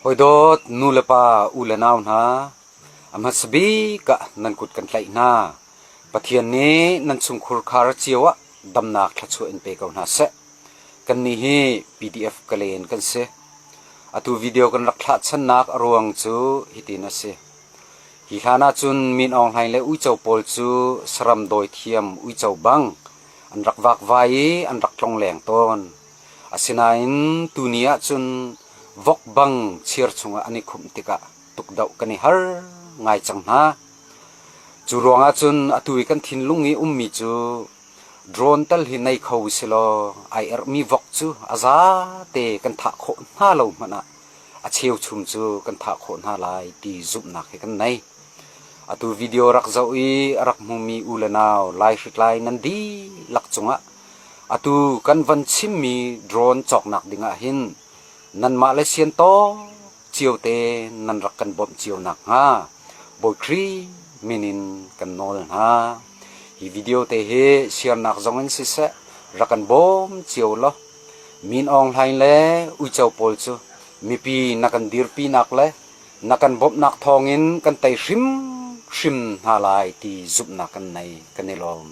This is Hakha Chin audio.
Hawidawt nu le pa u le nau hna, a hmasa bik ah nan kut kan tlaih hna. Pathian nih nan chungkhur khar cio ah damnak thluachuah in pe ko hna seh. Kannih hi PDF Kalen kan si. Atu video kan rak thlah channak a ruang cu hitin a si. Hi hlan ahcun Min Aung Hlaing le uico pawl cu saram dawi thiam uico bang an rak vakvai i an rak tlongleng tawn. Asinain tuni ahcun vok bang chiar chungah an i khumh tikah tukdoh kan i har ngai cang hna. Cu ruangah cun atu i kan thinlung i ummi cu drone tal hi nei kho usilaw ai erhmi vok cu a zate kan thah khawh hna lo hmanh ah a cheuchum cu kan thah khawh hna lai ti zumhnak hi kan nei. Atu video rak zoh i a rak hmumi u le nau laihritlai nan dihlak cungah atu kan van chimmi drone cawknak dingah hin nanmah le sian tawk ciote nan rak kan bawmh cio nakhnga Bawi Khrih min in kan nawl hna. Hi video te hi siarnak zong in siseh rak kan bawm cio law Min Aung Hlaing le uico pawl cu mipi na kan dirpinak le na kan bawmhnak thawngin kan tei hrimhrim hna lai ti zumhnak kan nei kan i lawm.